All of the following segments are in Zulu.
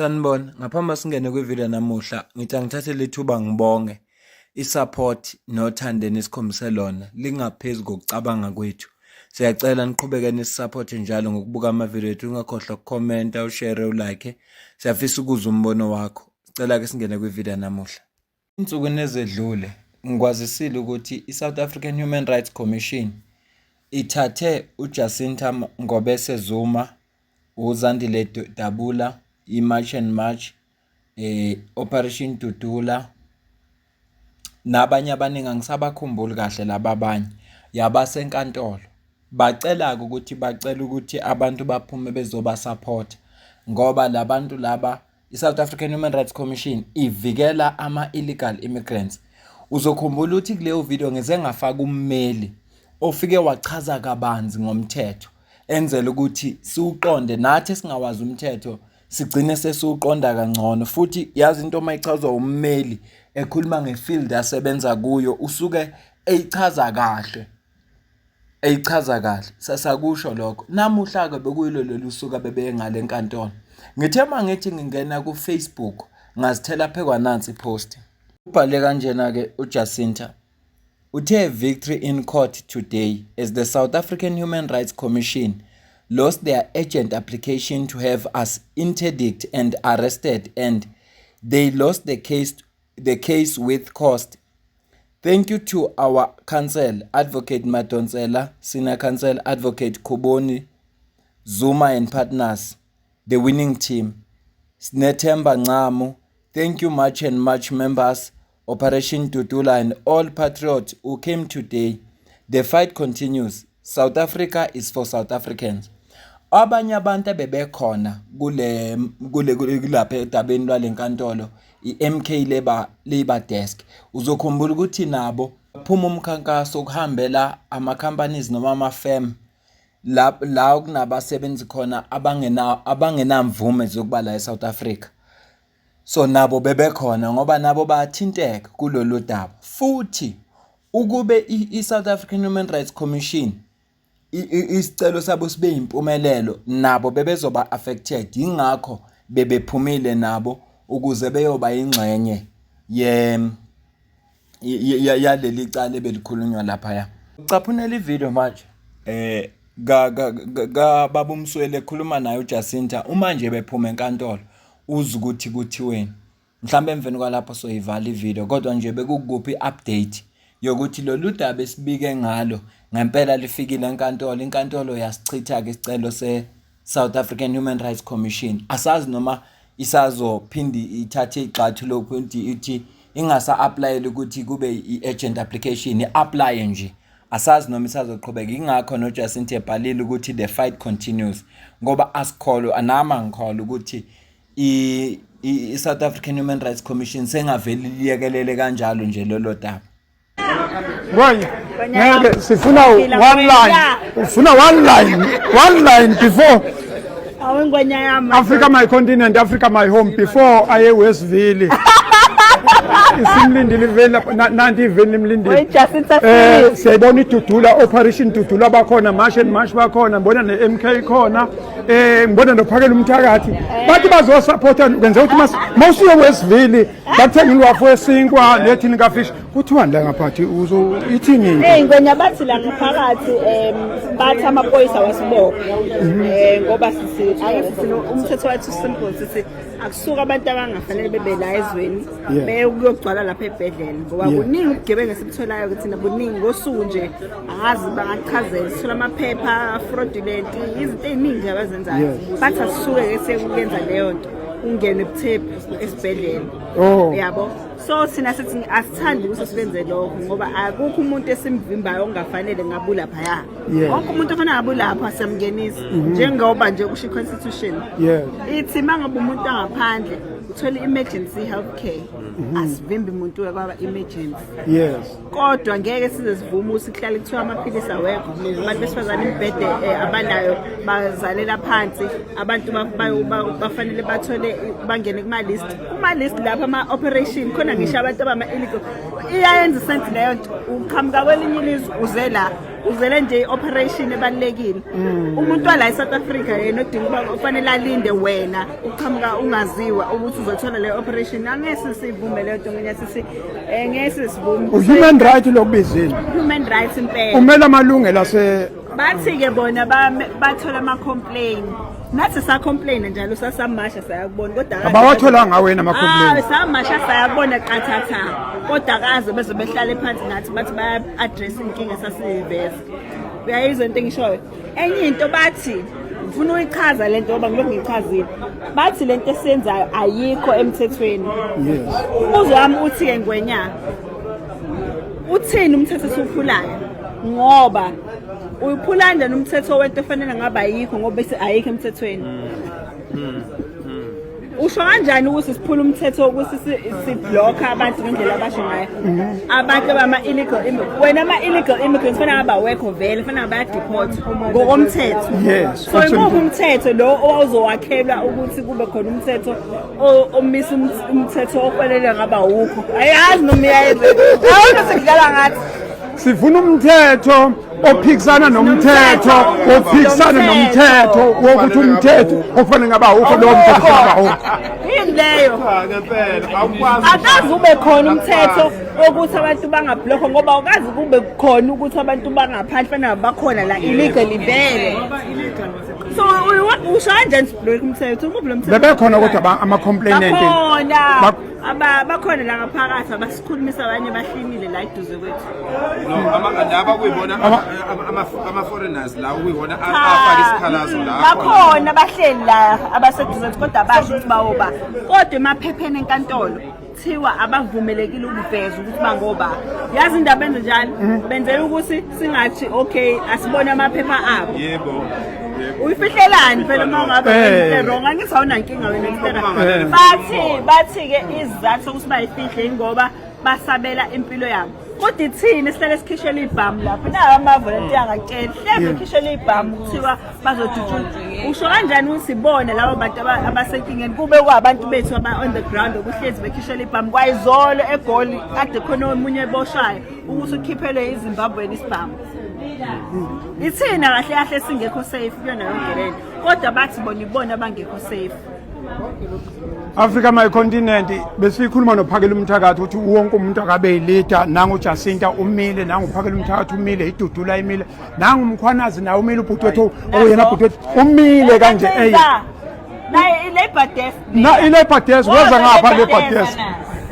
Sanibona, ngaphambi singene kwivideo namuhla, ngithi angithathe lethuba ngibonge i-support nothando enisikhombise lona lingaphezu kokucabanga kwethu. Siyacela niqhubeke nisisupport njalo ngokubuka amavideo ethu, ungakhohlwa ukukhomenta, ushare, ulike. Siyafisa ukuzwa umbono wakho. Sicela ke singene kwivideo namuhla. Ensukwini ezedlule ngikwazisile ukuthi i-South African Human Rights Commission ithathe uJacinta Ngobese Zuma, uZandile Dabula, i-March and March, Operation Dudula nabanye abaningi angisabakhumbuli kahle laba abanye, yabasenkantolo. Bacela-ke ukuthi bacela ukuthi abantu baphume bezobasaphotha ngoba la bantu laba i-South African Human Rights Commission ivikela ama-illegal immigrants. Uzokhumbula ukuthi kuleyo video ngize ngafaka ummeli ofike wachaza kabanzi ngomthetho enzela ukuthi siwuqonde nathi esingawazi umthetho sigcine sesiwuqonda kangcono. Futhi yazi into uma ichazwa ummeli ekhuluma ngefield asebenza kuyo usuke eyichaza kahle. Eyichaza kahle, sasakusho lokho. Namuhla-ke bekuyilo lolu suku abebeye ngale enkantolo. Ngithe uma ngithi ngingena ku-Facebook ngazithela phekwanansi i-post. Ubhale kanjena-ke uJacinta. Uthe victory in court today as the South African Human Rights Commission lost their urgent application to have us interdict and arrested and they lost the case with cost. Thank you to our counsel, Advocate Madonsela, Senior Counsel Advocate Khuboni, Zuma and Partners, the winning team. Snethemba Ngcamu, thank you March and March members, Operation Dudula and all patriots who came today. The fight continues. South Africa is for South Africans. Abanye abantu abebekhona kule kulapha edabeni lwalenkantolo i-MK Labor Desk. Uzokhumbula ukuthi nabo phuma umkhankaso ukuhambela ama-companies noma ama-firm la kunabasebenzi khona abangenamvume zokuba la eSouth Africa. So nabo bebekhona ngoba nabo bayathinteka kulolu daba. Futhi ukube i-South African Human Rights Commission isicelo sabo sibe yimpumelelo nabo bebezoba affected, yingakho bebephumile nabo ukuze beyoba ingxenye ye yaleli cala ebelikhulunywa laphaya. Ucaphunela ivideo manje ka ka baba uMsweli ekhuluma naye uJacinta uma nje bephuma enkantolo uze ukuthi kuthiweni. Mhlawumbe emveni kwalapho soyivala ivideo kodwa nje bekukuphi i-update yokuthi lolu daba esibike ngalo ngempela lifikile enkantolo, inkantolo yasichitha-ke isicelo se-South African Human Rights Commission. Asazi noma isazophinde ithathe igxathu lokuthi ithi ingasa-apply-eli ukuthi kube i-urgent application, i-apply nje. Asazi noma isazoqhubeka, ingakho noJacinta ebhalile ukuthi the fight continues ngoba asikholwa, nami angikholwa ukuthi i-South African Human Rights Commission sengavele liyekelele kanjalo nje lolo daba. Ngwenya, ngeke sifuna one line. Ufuna one line, one line before Awu ngwenya yami. Africa my continent, Africa my home before aye Westville. Isimlindile iveni lapha nanti iveni limlindile. Wait, Jacinta Siyayibona iDudula, Operation Dudula bakhona, March and March bakhona, ngibona ne-MK khona. Ngibona nophakela umthakathi. Bathi bazosupporta kwenza ukuthi mawusuye Westville bathenga ilwafu wesinkwa nethini kafish. Kuthiwani la ngaphathi uzo ithini? Hey ngwenya bathi la ngaphakathi bathi amaphoyisa wasibophe. Ngoba sisi ake sithi umthetho wethu simple, sithi akusuka abantu abangafanele bebe la ezweni beyokugcwala lapha ebhedlela ngoba kuningi ubugebengu esibutholayo ukuthi buningi ngosuku nje, angazi bangachazela, sithola amaphepha fraudulent, izinto ey'ningi nje abazenzayo. Bathi asisuke ke sekuyenza leyo nto, ungene ebuthephu esibhedlela. Yabo, so thina sithi asithandi ukuthi sibenze lokho ngoba akukho umuntu esimvimbayo ongafanele ngabe ulaphaya. Wonke umuntu ofanele ngabe ulapha siyamngenisa njengoba nje kusho i-constitution. Ithi uma ngabe umuntu angaphandle uthola i-emergency health care, asivimbi umuntu kwaba emergency. Kodwa ngeke size sivume ukuthi kuhlale kuthiwa amaphilisi awekho, abantu besifazane imibhede abanayo bazalela phansi, abantu bafanele bathole bangene kuma-list lapho ama-operation khona, ngisho abantu abama-illegal iyayenza isense leyo nto, uqhamuka kwelinye ilizwe uze la. Uzele nje i-operation ebalulekile. Umuntu wala eSouth Africa yena odinga ukuba ufanele alinde wena uqhamuka ungaziwa ukuthi uzothola le operation. Angeke sivume leyo nto ngenya sisi ngeke sivume. Human right lokubizile. Human rights impela. Umela amalungelo ase Bathi-ke bona bathola ama-complain. Nathi sa-complain njalo sasamasha sayakubona kodwa Abawatholanga wena ama-complain. Ah, samasha sayakubona qathatha. Kodwa akaze beze behlale phansi nathi bathi baya-address inkinga sasiyiveza. Uyayizwa into engishoyo? Enye into bathi ngifuna uyichaza lento ngoba ngilokhu ngiyichazile. Bathi lento esiyenzayo ayikho emthethweni. Yes. Umbuzo wami uthi-ke Ngwenya, uthini umthetho esiwuphulayo? Ngoba uyiphula kanjani umthetho wento efanele ngabe ayikho ngoba bese ayikho emthethweni? Usho kanjani ukuthi siphula umthetho ukuthi siblocka abantu ngendlela abasho ngayo? Abantu abama-illegal immigrants, wena ama-illegal immigrants fanele ngabe awekho vele, fanele ngabe bayadeport ngokomthetho. Yes, So imuphi umthetho lo owawuzowakhelwa ukuthi kube khona umthetho omisa umthetho ofanele ngabe awukho? Ayazi noma iyayenza. Awukho sekudlala ngathi. Sifuna umthetho ophikisana nomthetho, ophikisana nomthetho wokuthi umthetho okufanele ngabe awukho lowo mthetho kufanele ngabe awukho. Yini leyo? Cha ngempela awukwazi. Akaze ube khona umthetho ukuthi abantu bangabhlokho ngoba awukazi kube khona ukuthi abantu bangaphandle fanele bakhona la illegally vele. So usho kanjani sibhlokhe umthetho? Umuphi lo mthetho? Bebekhona kodwa ama-complainant. Bakhona. Aba bakhona la ngaphakathi abasikhulumisa, abanye bahlinile la eduze kwethu. No, laba kuyibona ama-foreigners la kuyibona afaka isikhalazo la. Bakhona bahleli la abaseduze kwethu kodwa basho ukuthi bawoba. Kodwa emaphepheni enkantolo thiwa abavumelekile ukuveza ukuthi bangoba. Yazi indaba benze njalo? Benzela ukuthi singathi okay asibone amaphepha abo. Yebo. Yebo. Uyifihlelani phela uma ungabe into wrong, angithi awunankinga wena into wrong. Bathi ke isizathu sokuthi bayifihle ingoba basabela impilo yabo. Kodwa ithini sihlale sikhishela ibhamu lapha? Nawo amavolontiya angakutshela. Hleze khishela ibhamu kuthiwa bazodutshulwa. Usho kanjani ukuthi sibone labo bantu abasenkingeni kube kwabantu bethu aba on the ground okuhlezi bekhishela ibhamu? Kwayizolo eGoli kade khona omunye eboshwayo ukuthi ukhiphelwe iZimbabwe isibhamu. Ithina kahle kahle singekho safe kuyona yonke lento. Kodwa bathi bona ibona abangekho safe. Africa My Continent, besikhuluma noPhakela Umthakathi ukuthi wonke umuntu akabe yileader. Nangu Jacinta umile, nangu Phakela Umthakathi umile, iDudula imile, nangu uMkhwanazi nawe umile, ubhuti wethu oyena bhuti wethu umile kanje ey. Naye i-Labour Desk. Na i-Labour Desk weza ngapha, Labour Desk,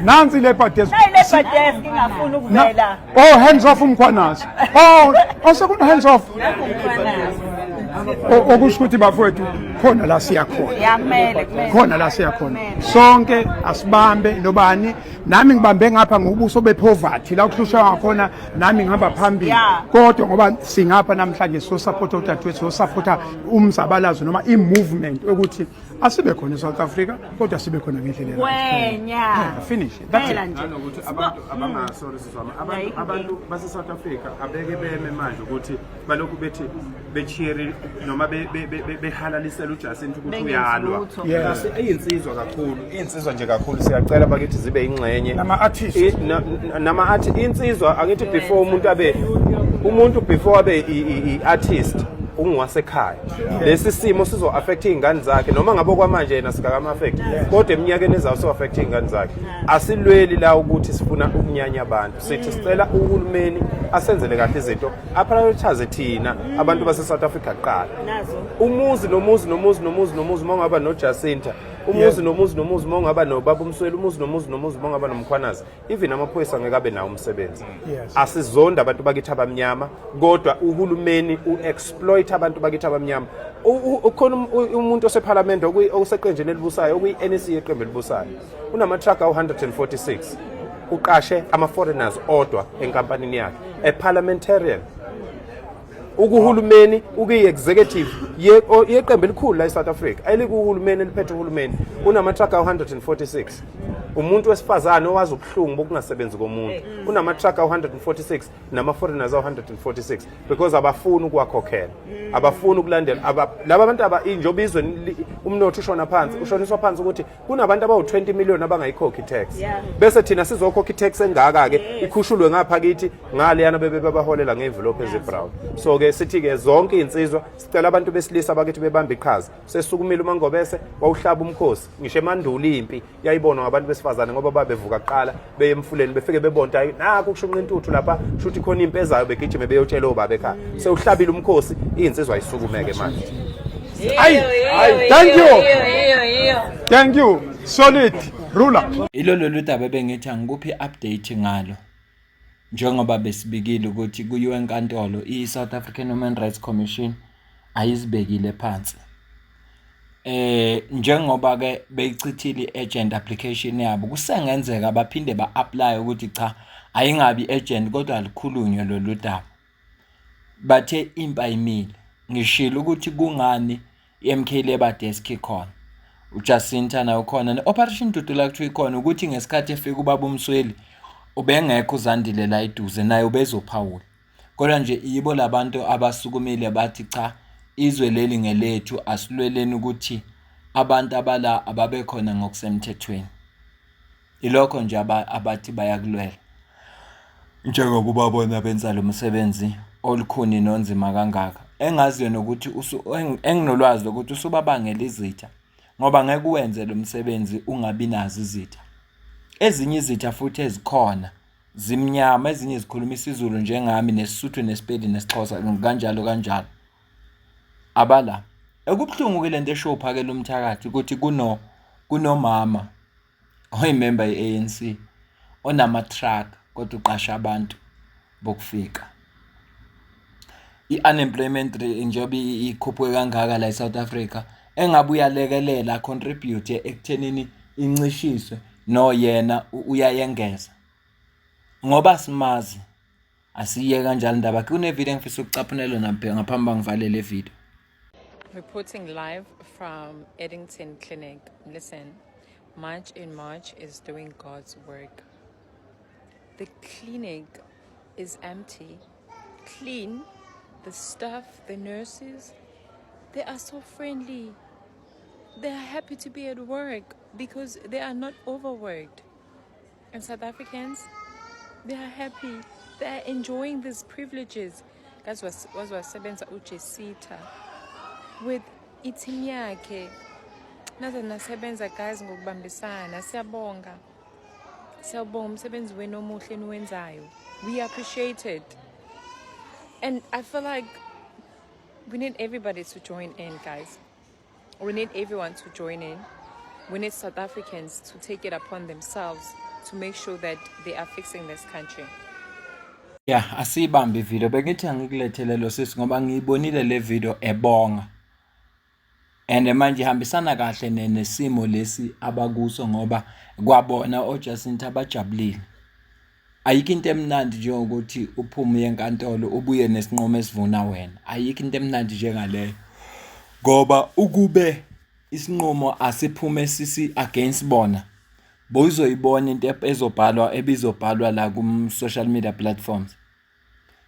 nansi i-Labour Desk. Nayi i-Labour Desk ingafuni ukuvela. Oh, hands off uMkhwanazi. Oh, osekuna hands off. Okusho ukuthi bafowethu khona la siya khona. Ya, kumele kumele. Khona la siya khona. Sonke asibambe nobani, nami ngibambe ngapha ngobuso bepoverty la kuhlushwa ngakhona, nami ngihamba phambili. Kodwa ngoba singapha namhlanje so support udadewethu, so supporta umzabalazo noma i-movement ukuthi asibe khona eSouth Africa kodwa sibe khona ngendlela e-right. Wenya. Yeah, finish. That's Phela it. nje. Nanokuthi abantu abanga, sorry siswami, abantu Ayikho. abantu base South Africa abeke beme manje ukuthi balokhu bethi becheer noma behalalisela uJacinta ukuthi Bengenzi uyalwa. lutho. Kasi iyinsizwa kakhulu, insizwa nje kakhulu, siyacela bakithi zibe ingxenye Nama-artist. Nama-artist, insizwa akithi before umuntu abe umuntu, before abe i-artist ungowasekhaya. Lesi simo sizo affect iy'ngane zakhe noma ngabe kwamanje yena sikakama-affect, kodwa eminyakeni ezayo so affect iy'ngane zakhe. Asilweli la ukuthi sifuna ukunyanya abantu, sithi sicela uhulumeni asenzele kahle izinto, aprioritize thina abantu base-South Africa kuqala. Nazo. Umuzi nomuzi nomuzi nomuzi nomuzi uma ungaba noJacinta, umuzi nomuzi nomuzi uma ungaba nobaba uMsweli, umuzi nomuzi nomuzi uma ungaba noMkhwanazi, even amaphoyisa ngeke abe nawo umsebenzi. Asizonda abantu bakithi abamnyama, kodwa uhulumeni u-exploit abantu bakithi abamnyama. Ukhona umuntu osephalamende oseqenjini elibusayo, okuyi-NEC yeqembu elibusayo, unama-truck awu-146, uqashe ama-foreigners odwa enkampanini yakhe, a parliamentarian ukuhulumeni, ukuyi-executive yeqembu elikhulu la e-South Africa elikuhulumeni, eliphethe uhulumeni, unama-truck awu-146. Umuntu wesifazane owazi ubuhlungu bokungasebenzi komuntu. Unama-truck awu-146 nama-foreigners awu-146 because abafuni ukuwakhokhela, abafuni ukulandela laba bantu aba njengoba izwe umnotho ushona phansi, ushoniswa phansi ukuthi kunabantu abawu-20 million abangayikhokhi i-tax, bese thina sizokhokha i-tax engaka-ke, ikhushulwe ngapha kithi ngaleyana bebe babaholela ngey'mvilophu ezi-brown. So-ke sithi-ke zonke iy'nsizwa, sicela abantu besilisa bakithi bebambe iqhaza. Sesukumile uMangobese, wawuhlaba umkhosi. Ngisho emandulo impi yayibonwa ngabantu besifazane ngoba babevuka kuqala beye emfuleni, befike bebonta, hayi nakho kushunqa intuthu lapha, shuthi khona impi ezayo, begijime beyotshela obaba ekhaya. Sewuhlabile umkhosi, iy'nsizwa ayisukumeke manje. Ayi, thank you, thank you, solid ruler. Ilo lolu daba ebengithi angikuphi i-update ngalo, njengoba besibikile ukuthi kuyiwe enkantolo, i-South African Human Rights Commission ayizibekile phansi. Njengoba ke beyichithile i-urgent application yabo, kusengenzeka baphinde ba-apply ukuthi cha, ayingabi urgent kodwa alikhulunywe lolu daba. Bathe impi ayimile. Ngishilo ukuthi kungani i-MK Labour Desk ikhona, uJacinta naye ukhona, ne-Operation Dudula kuthiwa ikhona, ukuthi ngesikhathi efika ubaba uMsweli ubengekho uZandile la eduze, naye ubezophawula. Kodwa nje yibo labantu abasukumile bathi cha, izwe leli ngelethu, asilweleni ukuthi abantu abala ababe khona ngokusemthethweni. Ilokho nje abathi bayakulwela. Njengoba ubabona benza lo msebenzi olukhuni nonzima kangaka, engaziyo nokuthi enginolwazi lokuthi usubabangela izitha, ngoba ngeke uwenze lo msebenzi ungabi nazo izitha. Ezinye izitha futhi ezikhona zimnyama, ezinye zikhuluma isiZulu njengami, nesiSuthu, nesiPedi, nesiXhosa, kanjalo kanjalo. Abala. Ekubuhlungu-ke lento eshiwo uPhakela umthakathi ukuthi kunomama oyimemba ye-ANC onama-truck kodwa uqasha abantu bokufika. I-unemployment rate njengoba ikhuphuke kangaka la e-South Africa, engabe uyalekelela, contribute ekuthenini incishiswe, no yena uyayengeza. Ngoba simazi, asiye kanjalo indaba. Kune-video engifisa ukucaphunela yona ngaphambi ngivale le video. Reporting live from Addington Clinic. Listen, March in March is doing God's work. The clinic is empty, clean. The staff, the nurses, they are so friendly. They are happy to be at work because they are not overworked. And South Africans, they are happy. They are enjoying these privileges. Guys, was wasebenza uJesita with i-team yakhe. Naze nasebenza guys ngokubambisana. Siyabonga. Siyabonga umsebenzi wenu omuhle eniwenzayo. We appreciate it. And I feel like we need everybody to join in, guys. We need everyone to join in. We need South Africans to take it upon themselves to make sure that they are fixing this country. Ya, asiyibambe ivideo. Bengithi angikulethele lo sisi ngoba ngiyibonile le video ebonga. And manje ihambisana kahle nesimo lesi abakuso, ngoba kwabona oJacinta abajabulile. Ayikho into emnandi njengokuthi uphume uye enkantolo ubuye nesinqumo esivuna wena. Ayikho into emnandi njengaleyo. Ngoba ukube isinqumo asiphume sisi against bona, bowuzoyibona into ezobhalwa, ebizobhalwa la kum-social media platforms.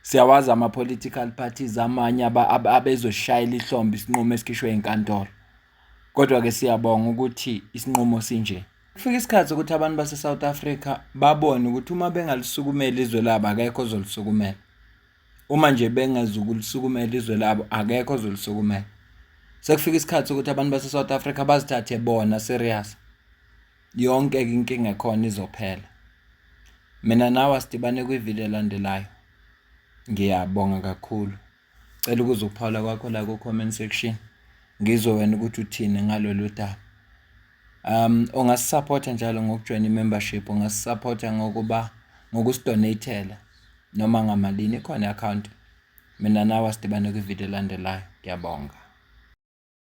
Siyawazi ama-political parties amanye abezoshayela ihlombe isinqumo esikhishwe inkantolo. Kodwa-ke siyabonga ukuthi isinqumo sinje. Kufika isikhathi sokuthi abantu base-South Africa babone ukuthi uma bengalisukumeli izwe labo, akekho ozolisukumela. Uma nje bengezukulisukumela izwe labo, akekho ozolisukumela. Sekufika isikhathi sokuthi abantu base-South Africa bazithathe bona serious. Yonke-ke inkinga ekhona izophela. Mina nawe asidibane kwividiyo elandelayo. Ngiyabonga kakhulu. Cela ukuzwa ukuphawula kwakho la ku-comment section. Ngizwe wena ukuthi uthini ngalolu daba. Ungasisupporta njalo ngokujoyina i-membership, ungasisupporta ngokuba ngokusidonatela noma ngamalini, ikhona i-account. Mina nawe asidibane kwividiyo elandelayo. Ngiyabonga.